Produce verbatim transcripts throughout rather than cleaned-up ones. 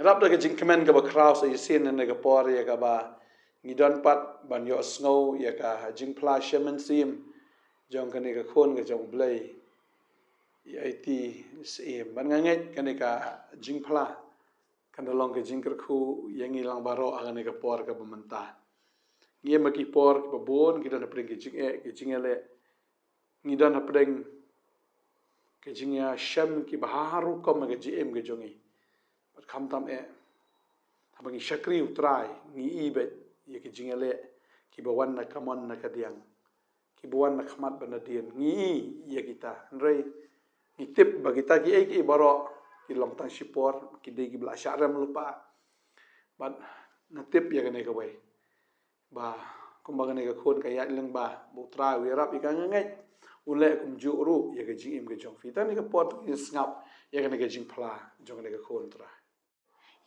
Rap da ka jingkmen kaba khraw sa shisien ha kane ka por ïa kaba ngi don pat ban ïohsngew ïa ka jingphla shem mynsiem jong kane ka khun ka jong U Blei, i Aiti Syiem. Bad nga ngeit kane ka jingphla kan da long ka jingkyrkhu ïa ngi lang baroh ha kane ka por kaba mynta. Ngi im ha ki por kiba bun, ngi don hapdeng ka jingeh, ka jingeh leh, ngi don hapdeng ka jingïashem kiba harum kum ka jingim ka jong ngi. Bad khamtam eh, haba ngi shakri U Trai, ngi i beit ïa ka jingeh leh kiba wan na kamon na kadiang, kiba wan na khmat bad na dien, ngi i ïa kita. Hynrei ngi tip ba kita kiei kiei baroh ki long tang shipor, ki dei kiba la shah rem lypa. Bad nga tip ïa kane kawei, ba kumba kane ka khun ka ïaid lyngba, ba U Trai u ïarap ïa ka, nga ngeit un leh kumjuh ruh ïa ka jingim ka jong phi. Te ha kane ka por to ngin sngap ïa kane ka jingphla jong kane ka khun, Trai.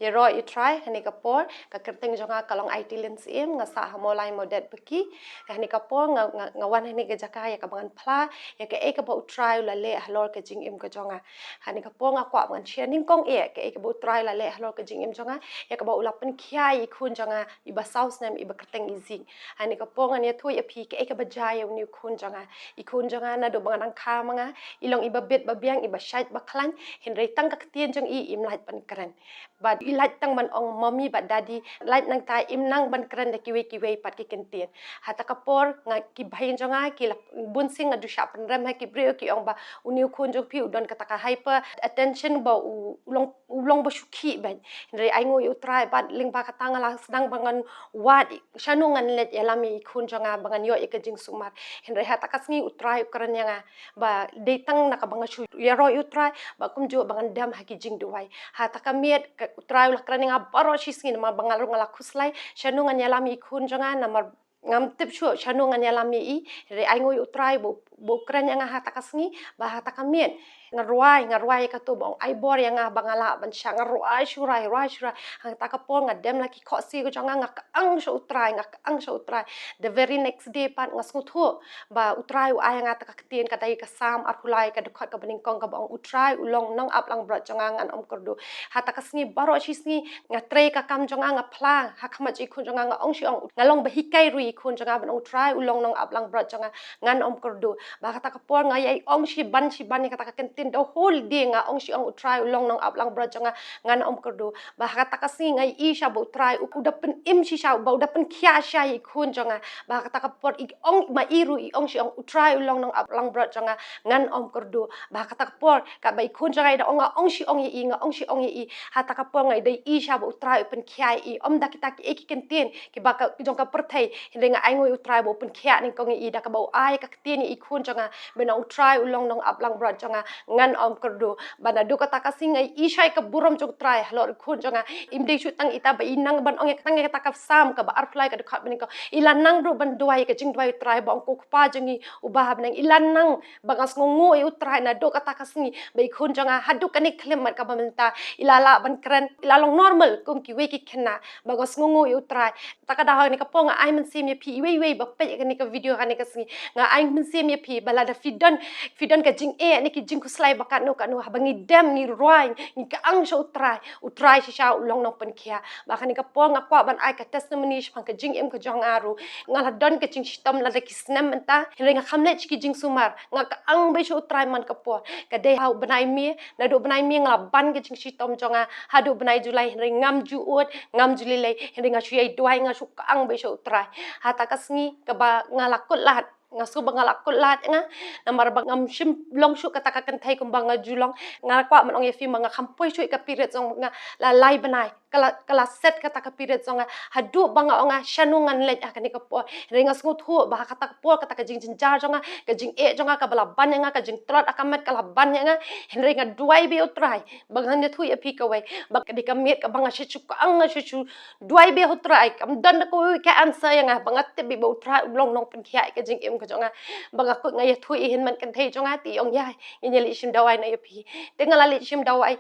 Ïaroh ïa U Trai, ha kane ka por ka kyrteng jong nga ka long Aiti Lin Syiem, nga sah ha Mawlai Mawdet Baki. Te ha kane ka por nga, nga, nga wan ha kane ka jaka ïa kaba ngan phla ïa kaei kaba U Trai u la leh halor ka jingim ka jong nga. Ha kane ka por nga kwah ban share nyngkong eh kaei kaba U Trai u la leh halor ka jingim jong nga, ïa kaba u la pynkhiah ïa i khun jong nga iba saw snem, iba kyrteng i Zing. Ha kane ka por ngan ïathuh ïa phi kaei kaba jia ïa une u khun jong nga. I khun jong nga naduh ba nga dang kha ma nga, i long iba bit ba biang, iba shait ba khlaiñ, hynrei tang ka ktien jong i im lait ban kren. Bad i lait tang ban ong mommy bad daddy, lait nangta, im nang ban kren da kiwei kiwei pat ki kyntien. Ha kata ka por nga, ki bahaïing jong nga ki la, bun sien nga ju shah pynrem ha ki briew, ki ong ba une u khun jong phi u don kata ka hyper attention, ba u, u long, u long ba shu khih beit. Hynrei ainguh ïa U Trai bad lyngba kata nga la sdang ba ngan wad shano ngan leit ïalam ïa i khun jong nga ba ngan ïoh ïa ka jingsumar. Hynrei ha kata ka sngi U Trai u kren ïa nga ba dei tang na kaba nga shu ïaroh ïa U Trai, ba kumjuh ba ngan dem ha ki jingduwai. Ha kata ka miet ka, U Trai u la kren ïa nga baroh shi sngi, namar ba nga ruh nga la khuslai shano ngan ïalam ïa i khun jong nga, namar ngam tip shuh shano ngan ïalam ïa i. Hynrei ainguh ïa U Trai ba u, ba u kren ïa nga ha kata ka sngi, ba ha kata ka miet nga rwai, nga rwai ïa kato ba ong ai bor ïa nga ba nga lah ban shah, nga rwai shuh, rwai shuh. Ha kata ka por nga dem la ki khohsiew ka jong nga, nga kyang sha U Trai, nga kyang sha U Trai. The very next day pat nga sngewthuh ba U Trai u ai ïa nga kata ka ktien, ka dei ka Salm arphew lai, ka dkhot kaba nyngkong, kaba ong U Trai u long nongaplangbrot jong nga, ngan ym kyrduh. Ha kata ka sngi baroh shi sngi nga trei ka kam jong nga, nga phla ha khmat jong i khun jong nga, nga ong shi ong, nga long ba hikai ruh ïa i khun jong nga ban ong U Trai u long nongaplangbrot jong nga, ngan ym kyrduh. Ba ha kata ka por nga ïai ong shiban shiban ïa kata ka kyntien, the whole day nga ong shi ong U Trai u long nongaplangbrot jong nga, ngan ym kyrduh. Ba ha kata ka sngi nga ïohi shisha ba U Trai u, u da pynim shisha, ba u da pynkhiah shisha ïa i khun jong nga. Ba ha kata ka por i ong, ma i ruh i ong shi ong U Trai u long nongaplangbrot jong nga, ngan ym kyrduh. Ba ha kata ka por kaba i khun jong nga i da ong nga ong shi ong ïa i, nga ong shi ong ïa i, ha kata ka por nga da ïohi shisha ba U Trai u pynkhiah ïa i, ym da kita kiei ki kyntien kiba ka jong ka pyrthei, hynrei nga ainguh ïa U Trai ba u pynkhiah nyngkong ïa i da kaba u ai ka ktien ïa i khun jong nga ban ong U Trai u long nongaplangbrot jong nga, ngan ym kyrduh. Ba naduh kata ka sngi nga ïohi shisha ïa ka burom jong U Trai halor i khun jong nga. Im dei shuh tang ita ba i nang ban ong ïa ka, tang ïa kata ka Salm kaba arphew lai, ka dkhot ba nyngkong, i la nang ruh ban duwai ïa ka jingduwai U Trai ba ong Ko Kpa jong ngi uba ha bneng. I la nang, ba nga sngewnguh ïa U Trai naduh kata ka sngi ba i khun jong nga haduh kane ka khyllipmat kaba mynta i la lah ban kren, i la long normal kum kiwei ki khynnah. Ba nga sngewnguh ïa U Trai. Kata ka daw ha kane ka por nga ai mynsiem ïa phi iwei iwei ba peit ïa kane ka video ha kane ka sngi. Nga ai mynsiem ïa phi ba lada phi don, phi don ka jingeh ne ki jingkhuslai ba katno katno, haba ngi dem, ngi rwai, ngi kyang sha U Trai, U Trai shisha u long nongpynkhiah. Ba ha kane ka por nga kwah ban ai ka testimony shaphang ka jingim ka jong nga ruh. Nga la don ka jingshitom lada ki snem mynta, hynrei nga kham leit sha ki jingsumar. Nga kyang beit sha U Trai man ka por. Ka dei ha u bnai May, naduh bnai May nga la ban ka jingshitom jong nga haduh bnai July, hynrei ngam ju ud, ngam ju lei lei, hynrei nga shu ïai duwai, nga shu kyang beit sha U Trai. Ha kata ka sngi kaba nga la kut lad, nga sngew ba nga la kut lad nga, namar ba ngam shym long shuh kata ka kynthei kumba nga ju long. Nga kwah ban ong ïa phi ba nga kham poi shuh ïa ka period jong nga la lai bnai. Ka la, ka la set kata ka period jong nga. Haduh ba nga ong nga shano ngan leit ha kane ka por. Hynrei nga sngewthuh ba ha kata ka por kata ka jingjynjar jong nga, ka jingeh jong nga kaba la ban ïa nga, ka jingtlot ha ka met ka la ban ïa nga. Hynrei nga duwai beit ïa U Trai. Ba ngan ïathuh ïa phi kawei, ba ka dei ka miet kaba nga shu shu kyang, nga shu shu duwai beit ïa U Trai. Kam don da kawei ka answer ïa nga, ba nga tip beit ba U Trai u long nongpynkhiah ïa ka jingim ka jong nga. Ba nga kut nga ïathuh ïa i hynmen kynthei jong nga, te i ong ïa, ngin ïa leit shim dawai noh ïa phi. Te nga la leit shim dawai.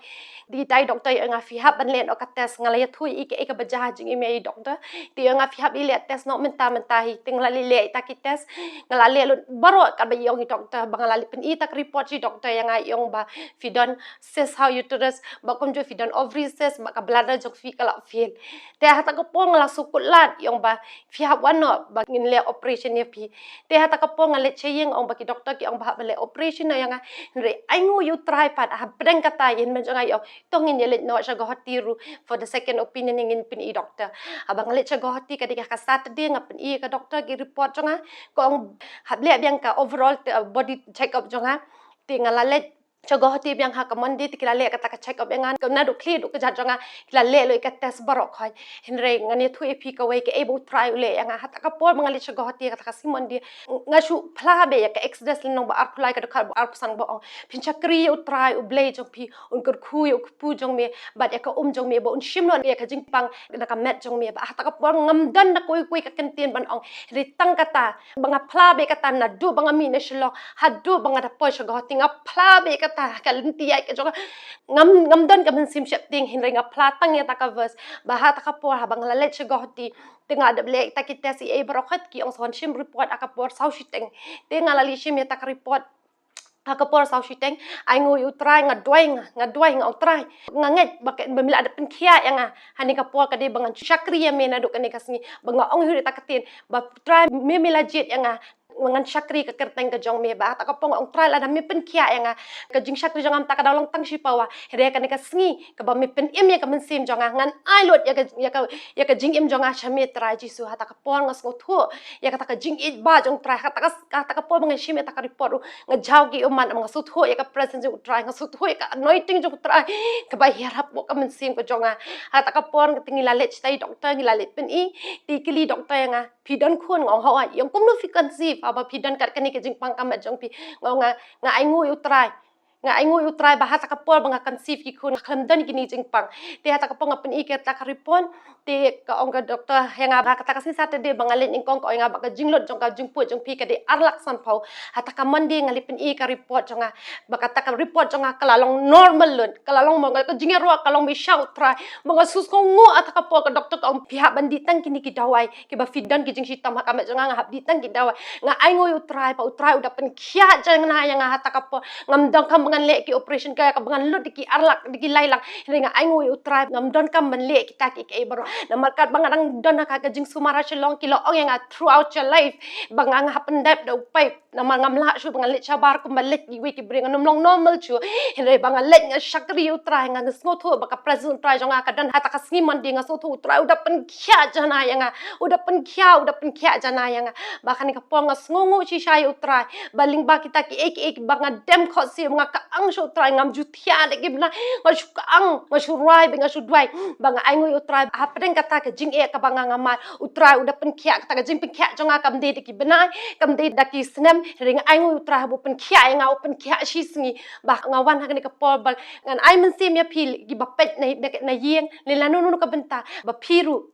Te itai i doktor i ong ïa nga phi hap ban leh noh ka test. nga la ïathuh ïa i kaei kaba jia ha jingim ïa i doctor. Te ïa nga phi hap leh test noh mynta mynta hi. Te nga la leh leh ïa kita ki test. Nga la leh lut baroh katba ïa ong i doctor. Ba nga la leh pyni ïa kita ki report sha i doctor ïa nga, i ong ba phi don cyst ha uterus, ba kumjuh phi don ovary cyst, ba ka bladder jong phi ka la fail. Te ha kata ka por nga la sngewkhuslai, i ong ba phi hap wan noh ba ngin leh operation ïa phi. Te ha kata ka por nga leit sha ïing, ong ba ki doctor ki ong ba hap ban leh operation noh ïa nga. Hynrei ainguh ïa u Trai pat, hapdeng kata i hynmen jong nga i ong to ngin ïaleit noh sha Guwahati ruh for the second opinion, ngin pyni ïa i doctor. Haba nga leit sha Guwahati ka dei ka Saturday, nga pyni ïa ka doctor ki report jong nga. Ka ong hap leh biang ka overall, uh, body check up jong nga. Te nga la leit sha Guwahati biang ha ka Monday, te ki la leh kata ka check up ïa nga. Ka naduh khlieh duh kjat jong nga ki la leh lut ïa ka test baroh khoit. Hynrei ngan ïathuh ïa phi kawei kaei ba u Trai u leh ïa nga. Ha kata ka por ba nga leit sha Guwahati kata ka sngi Monday, nga shu phla beit ïa ka Exodus lynnong ba arphew lai ka dkhot ba arphew san ba ong, phin shakri ïa u Trai U Blei jong phi, un kyrkhu ïa u kpu jong me bad ïa ka um jong me, ba un shim noh ïa ka jingpang na ka met jong me. Ba ha kata ka por ngam don da kawei kawei ka kyntien ban ong. Hynrei tang kata ba nga phla beit kata naduh ba nga mih na Shillong haduh ba nga da poi sha Guwahati, nga phla beit kata ha ka lynti ïaid ka jong nga. Ngam, ngam don ka mynsiem sheptieng, hynrei nga phla tang ïa kata ka verse. Ba ha kata ka por haba nga la leit sha Guwahati, te nga dep leh kita ki test ïa i baroh khoit, ki ong sa wan shim report ha ka por saw shiteng. Te nga la leit shim ïa kata ka report ha ka por saw shiteng. Ainguh ïa u Trai, nga duwai, nga, nga duwai, nga ong Trai, nga ngeit ba ka, ba me la dep pynkhiah ïa nga. Hangne ka por ka dei ba ngan shakri ïa me naduh kane ka sngi. Ba nga ong ïa u da kata ka ktien ba Trai me, me la jied ïa nga, ngan shakri ka kyrteng ka jong me. Ba ha kata ka por nga ong Trai lada me pynkhiah ïa nga, ka jingshakri jong nga mynta ka dang long tang shipawa. Hynrei kane ka sngi kaba me pynim ïa ka mynsiem jong nga, ngan ai lut ïa ka, ïa ka, ïa ka jingim jong nga sha me Trai Jisu. Ha kata ka por nga sngewthuh ïa kata ka jingïeit ba jong u Trai. Ha kata ka, ha kata ka por ba nga shim ïa kata ka report ruh, nga jaw ki ummat, nga sngewthuh ïa ka presence jong u Trai, nga sngewthuh ïa ka anointing jong u Trai kaba hiar hapoh ka mynsiem ka jong nga. Ha kata ka por te ngi la leit shatai doctor, ngi la leit pyni. Te i kylli doctor ïa nga, phi don khun? Nga ong haoid. I ong kumno phi conceive haba phi don kat kane ka jingpang ka met jong phi? Nga ong nga, nga ainguh ïa u Trai. Nga ainguh ïa u Trai ba ha kata ka por ba nga conceive ki khun, nga khlem don kine ki jingpang. Te ha kata ka por nga pyni ïa kata ka report. Te ka ong ka doctor ïa nga ba ha kata ka sngi Saturday ba nga leit nyngkong, ka ong ïa nga ba ka jinglut jong ka jingpud jong phi ka dei ar lak sanphew. Ha kata ka Monday nga leit pyni ïa ka report jong nga. Ba kata ka report jong nga ka la long normal lut, ka la long mo, ka jingïaroh ka long beit sha u Trai. Ba nga sngewsngew ha kata ka por, ka doctor ka ong phi hap ban dih tang kine ki dawai kiba phi don ki jingshitom ha ka met jong nga, nga hap dih tang ki dawai. Nga ainguh ïa u Trai ba u Trai u da pynkhiah janai ïa nga ha kata ka por. Ngam donkam ba ngan leh ki operation ka, kaba ngan lut da ki ar lak, da ki lai lak. Hynrei nga ainguh ïa u Trai, ngam donkam ban leh kita kiei kiei baroh. Namar katba nga dang don ha ka, ka jingsumar ha Shillong, ki la ong ïa nga, throughout your life ba nga, nga hap pyndep da u paip. Namar ngam lah shuh ba ngan leit shabar kumba leit kiwei ki briew, ngan ym long normal shuh. Hynrei ba nga leit nga shakri ïa u Trai, nga sngewthuh ba ka presence u Trai jong nga ka don. Ha kata ka sngi Monday nga sngewthuh u Trai u da pynkhiah janai ïa nga. U da pynkhiah, u da pynkhiah janai ïa nga. Ba kane ka por nga sngewnguh shisha ïa u Trai. Ba lyngba kita kiei kiei ba nga dem khohsiew, nga kyang sha u Trai, ngam ju thiah da ki bnai. Nga shu kyang, nga shu rwai bad nga shu duwai. Ba nga ainguh ïa u Trai. Hapdeng kata ka jingeh kaba nga, nga mad, u Trai u da pynkhiah. Kata ka jingpynkhiah jong nga kam dei da ki bnai, kam dei da ki snem. Hynrei nga ainguh ïa u Trai ba u pynkhiah ïa nga, u pynkhiah shisngi. Ba nga wan ha kane ka por ba ngan ai mynsiem ïa phi kiba peit na, na, na ïing, lane na kano kano ka bynta, ba phi ruh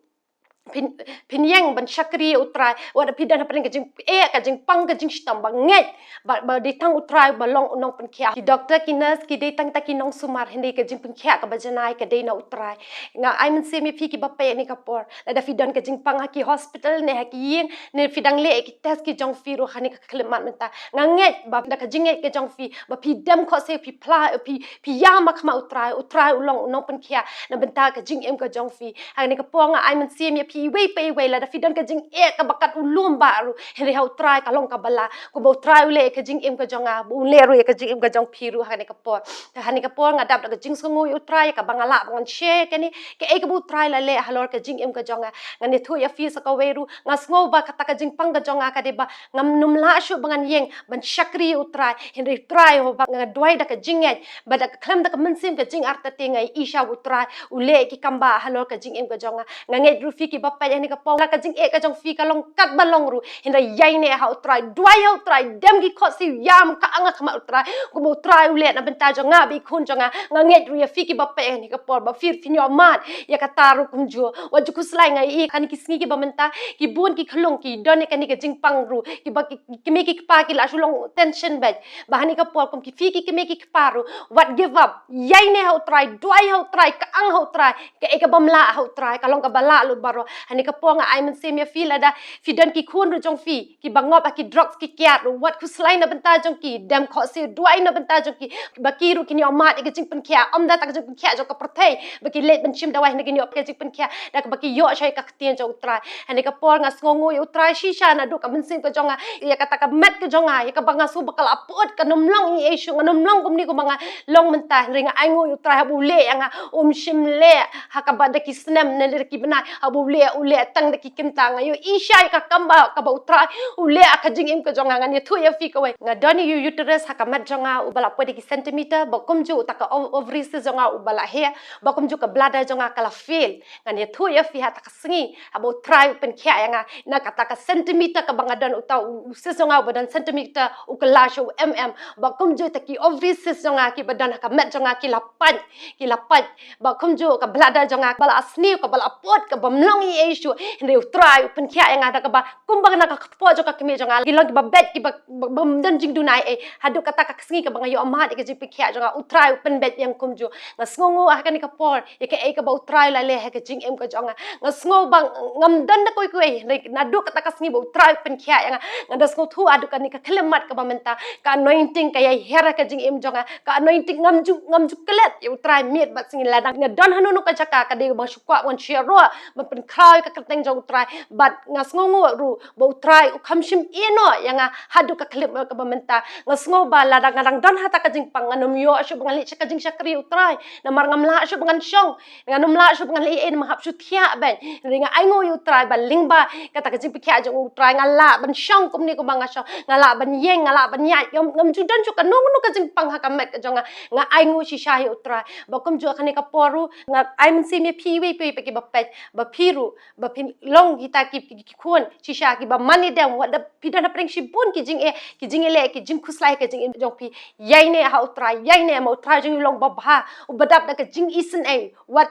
phin, phin ïeng ban shakri ïa u Trai. Wat la phi don hapdeng ka jingeh, ka jingpang, ka jingshitom, ba ngeit ba, ba dei tang u Trai ba long u nongpynkhiah. Ki doctor, ki nurse ki dei tang kita ki nongsumar, hynrei ka jingpynkhiah kaba janai ka dei na u Trai. Nga ai mynsiem ïa phi kiba peit ha kane ka por. Lada phi don ka jingpang ha ki hospital ne ha ki ïing, ne phi dang leh ki test ki jong phi ruh ha kane ka khyllipmat mynta, nga ngeit ba da ka jingngeit ka jong phi, ba phi dem khohsiew, phi phla, phi, phi ïam ha khmat u Trai, u Trai u long u nongpynkhiah na bynta ka jingim ka jong phi. Ha kane ka por nga ai mynsiem ïa phi iwei pa iwei, lada phi don ka jingeh kaba kat u lum bah ruh, hynrei ha u Trai ka long kaba lah. Kumba u Trai u leh ïa ka jingim ka jong nga, ba un leh ruh ïa ka jingim ka jong phi ruh ha kane ka por. Te ha kane ka por nga dap da ka jingsngewnguh ïa u Trai ïa kaba nga lah ba ngan share kane, kaei kaba u Trai u la leh halor ka jingim ka jong nga. Ngan ïathuh ïa phi sa kawei ruh, nga sngew ba kata ka jingpang ka jong nga ka dei ba ngam, ngam lah shuh ba ngan ïeng ban shakri ïa u Trai. Hynrei u Trai, haba nga duwai da ka jingngeit bad da ka, khlem da ka mynsiem ka jingartatien, nga ïohi sha u Trai u leh ïa ki kam bah halor ka jingim ka jong nga. Nga ngeit ruh phi ki Ba peit ha kane ka por la ka jingeh ka jong phi ka long katba long ruh, hynrei ïaineh ha U Trai, duwai ha U Trai, dem ki khohsiew, ïam ka ang ha khmat U Trai. Kumba U Trai u leh na bynta jong nga bad i khun jong nga, nga ngeit ruh ïa phi kiba peit ha kane ka por ba phi ruh phin ïoh mad ïa kata ruh kumjuh. Wat ju khuslai, nga ïohi ha kine ki sngi kiba mynta ki bun ki khyllung ki don ïa kane ka jingpang ruh, kiba ki, ki kmie ki kpa ki la shu long tension bad. Ba ha kane ka por kum ki phi ki kmie ki kpa ruh, wat give up. Ïaineh ha U Trai, duwai ha U Trai, ka ang ha U Trai, kaei kabym lah ha U Trai, ka long kaba lah lut baroh. Ha kane ka por nga ai mynsiem ïa phi lada phi don ki khun ruh jong phi kiba ngop ha ki drugs ki kiad ruh, wat khuslai na bynta jong ki, dem khohsiew, duwai na bynta jong ki, ba ki ruh kin ïoh mad ïa ka jingpynkhiah, ym da ta ka jingpynkhiah jong ka pyrthei ba ki leit ban shim dawai, hynrei kin ïoh ka jingpynkhiah da kaba ki ïoh sha ka ktien jong U Trai. Ha kane ka por nga sngewnguh ïa U Trai shisha naduh ka mynsiem ka jong nga, ïa kata ka met ka jong nga, ïa kaba nga sngew ba ka la put, kan ym long ei ei shuh, ngan ym long kumne kumba nga long mynta, hynrei nga ainguh ïa U Trai haba u leh ïa nga, um shym leh ha kaba da ki snem ne da ki bnai, haba u leh, u leh tang da ki kynta. Nga ïohi shisha ïa ka kam ba kaba U Trai u leh ha ka jingim ka jong nga. Ngan ïathuh ïa phi kawei, nga don ïa u uterus ha ka met jong nga uba la poi da ki centimeter, ba kumjuh uta ka ov-, ovary cyst jong nga uba la heh, ba kumjuh ka bladder jong nga ka la fail. Ngan ïathuh ïa phi ha kata ka sngi haba U Trai u pynkhiah ïa nga na kata ka centimeter kaba nga don, uta u, u cyst jong nga uba don centimeter u kylla sha u mm, ba kumjuh ta ki ovary cyst jong nga kiba don ha ka met jong nga ki la pait, ki la pait. Ba kumjuh ka bladder jong nga kaba la sniew, kaba la put, kabym long ei ei shuh, hynrei U Trai u pynkhiah ïa nga da kaba kumba na ka kpoh jong ka kmie jong nga ki long kiba beit, kiba, ba, bym don jingduna ei ei. Haduh kata ka sngi kaba nga ïoh mad ïa ka jingpynkhiah jong nga, U Trai u pynbeit ïa nga kumjuh. Nga sngewnguh ha kane ka por ïa kaei kaba U Trai u la leh ha ka jingim ka jong nga. Nga sngew ba ngam don da kawei kawei, hynrei naduh kata ka sngi ba U Trai u pynkhiah ïa nga, nga da sngewthuh haduh kane ka khyllipmat kaba mynta, ka anointing ka ïai her ha ka jingim jong nga. Ka anointing ngam ju, ngam ju klet ïa U Trai miet bad sngi, lada nga don hano hano ka jaka, ka dei ba nga shu kwah ban shu ïaroh ban pynkhraw ïa ka kyrteng jong U Trai. Bad nga sngewnguh ruh ba U Trai u kham shym ïehnoh ïa nga haduh ka khyllipmat kaba mynta. Nga sngew ba lada nga dang don ha kata ka jingpang, ngan ym ïoh shuh ba ngan leit sha ka jingshakri U Trai, namar ngam lah shuh ba ngan shong, ngan ym lah shuh ba ngan leit ei ei namar hap shu thiah beit. Hynrei nga ainguh ïa U Trai ba lyngba kata ka jingpynkhiah jong U Trai nga lah ban shong kumne kumba nga shong, nga lah ban ïeng, nga lah ban ïaid, ngam, ngam ju don shuh kano kano ka jingpang ha ka met ka jong nga. Nga ainguh shisha ïa U Trai. Ba kumjuh ha kane ka por ruh nga ai mynsiem ïa phi iwei pa iwei kiba peit, ba phi ruh ba phin long kita ki, ki, ki khun shisha kiba mane dem, wat da phi don hapdeng shibun ki jingeh, ki jingïaleh, ki jingkhuslai ha ka jingim jong phi. Ïaineh ha U Trai, ïaineh, namar U Trai jong ngi u long babha, uba dap da ka jingisynei. Wat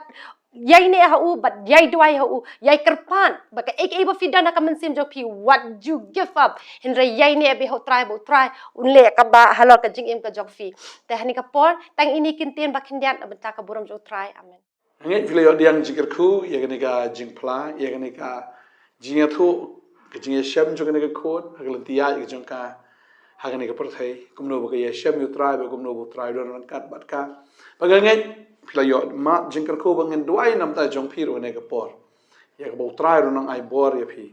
ïaineh ha u bad ïai duwai ha u, ïai kyrpad ba kaei kaei ba phi don ha ka mynsiem jong phi, wat ju give up. Hynrei ïaineh beit ha U Trai ba U Trai un leh kaba halor ka jingim ka jong phi. Te ha kane ka por tang ine i kyntien ba khyndiat na bynta ka burom jong U Trai. Amen. Nga ngeit phi la ïoh pdiang jingkyrkhu ïa kane ka jingphla, ïa kane ka jingïathuh, ka jingïashem jong kane ka khun ha ka lynti ïaid ka jong ka ha kane ka pyrthei, kumno ba ka ïashem ïa U Trai bad kumno ba U Trai u don ryngkat bad ka. Bad nga ngeit phi la ïoh mad jingkyrkhu, bad ngan duwai na bynta jong phi ruh ha kane ka por, ïa kaba U Trai ruh un nang ai bor ïa phi.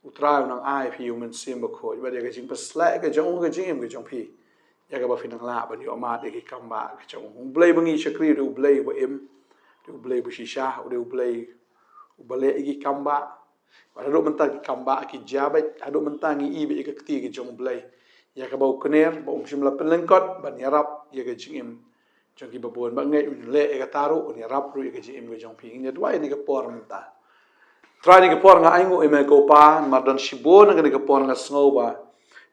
U Trai un nang ai phi ïa U Mynsiem Bakhuid bad ïa ka jingpynshlur ka jong U ha ka jingim ka jong phi, ïa kaba phin nang lah ban ïoh mad ïa ki kam ba ka jong U. U Blei ba ngi shakri u dei U Blei uba im, u dei U Blei ba shisha, u dei U Blei uba leh ïa ki kam ba. Bad haduh mynta ki kam ba ki jia beit, haduh mynta ngi i beit ïa ka kti ka jong U Blei, ïa kaba u kner ba um shym la pynlyngkot ban ïarap ïa ka jingim jong kiba bun. Ba nga ngeit un leh ïa kata ruh, un ïarap ruh ïa ka jingim ka jong phi. Ngin ïa duwai ha kane ka por mynta. Trai, ha kane ka por nga ainguh ïa me ko Pa, namar don shibun ha kane ka por nga sngew ba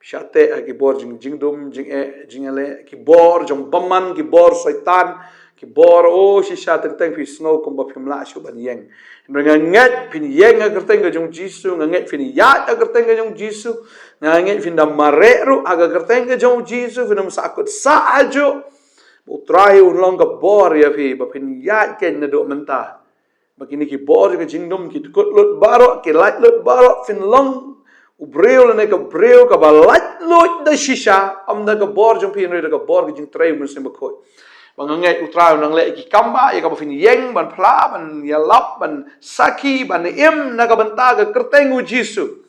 phi shah teh ha ki bor jing, jingdum, jingeh, jingïaleh, ki bor jong bymman, ki bor Soitan, ki bor, oh, shisha teng teng phi sngew kumba phim lah shuh ban ïeng. Hynrei nga ngeit phin ïeng ha ka kyrteng ka jong U Jisu, nga ngeit phin ïaid ha ka kyrteng ka jong U Jisu, nga ngeit phin da mareh ruh ha ka kyrteng ka jong U Jisu, phin ym sahkut sah hajuh. Ba U Trai un long ka bor ïa phi, ba phin ïaid keiñ naduh mynta. Ba kine ki bor ka jingdum ki dkut lut baroh, ki lait lut baroh, phin long u briew lane ka briew kaba laitluid da shisha, ym da ka bor jong phi hynrei da ka bor ka jingtrei U Mynsiem Bakhuid. Ba nga ngeit U Trai un nang leh ki kam ba ïa kaba phin ïeng ban phla, ban ïalap, ban sakhi, ban im na ka bynta ka kyrteng U Jisu.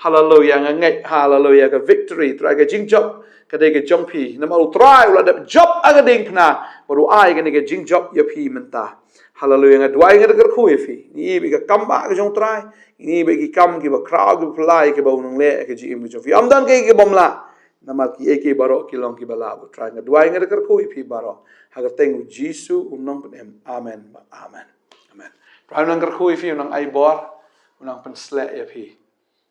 Haleluya, nga ngeit, haleluya, ka victory, Trai, ka jingjop ka dei ka jong phi. Namar U Trai u la dep jop ha ka diengphna bad u ai kane ka jingjop ïa phi mynta. Haleluya, nga duwai, nga da kyrkhu ïa phi. Ngi i beit ïa ka kam ba ka jong U Trai, ngi i beit ïa ki kam kiba khraw, kiba phylla, kiba u nang leh ha ka jingim ka jong phi. Ym don kaei kibym lah, namar kiei kiei baroh ki long kiba lah bad U Trai. Nga duwai, nga da kyrkhu ïa phi baroh ha ka kyrteng U Jisu U Nongpynim. Amen. Amen. Amen. Trai un nang kyrkhu ïa phi, un nang ai bor. u nang pynsleh ïa phi.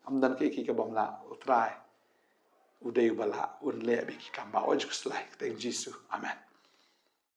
Ym don kiei kiei ki bym lah, u Trai u dei uba lah, un leh bad ki kam ba oj khuslai, kyrteng Jisu. Amen.